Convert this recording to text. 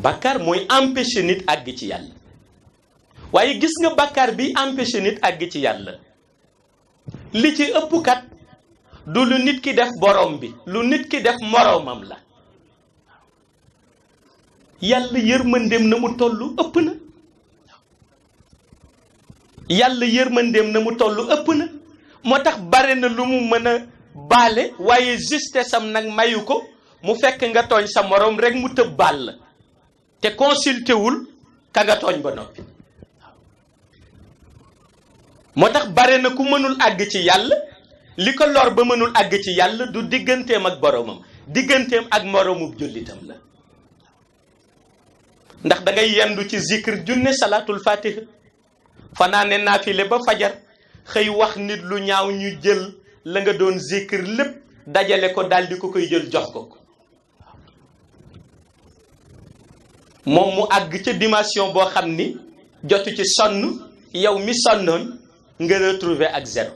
bàkkaar mooy empêcher nit àgg ci yàlla waaye gis nga bàkkaar bi empêcher nit àgg ci yàlla li ci ëpp kat du lu nit ki def borom bi lu nit ki def moroomam la. yàlla yërmandeem na mu tollu ëpp na yàlla yërmandeem na mu tollu ëpp na moo tax bare na lu mu mën a baale waaye justesse am nag mayu ko mu fekk nga tooñ sa moroom rek mu tëb baal la te consulté wul ka nga tooñ ba noppi moo tax bare na ku mënul àgg ci yàlla li ko lor ba mënul àgg ci yàlla du digganteem ak boromam digganteem ak moroomub jullitam la ndax da ngay yendu ci zikr junne salaatul fatiha fanaane naafile ba fajar xëy wax nit lu ñaaw ñu jël la nga doon zikr lépp dajale ko daldi ko koy jël jox ko moom mu àgg ca dimension boo xam ni jotu ci sonn yow mi sonnoon nga retrouver ak zéro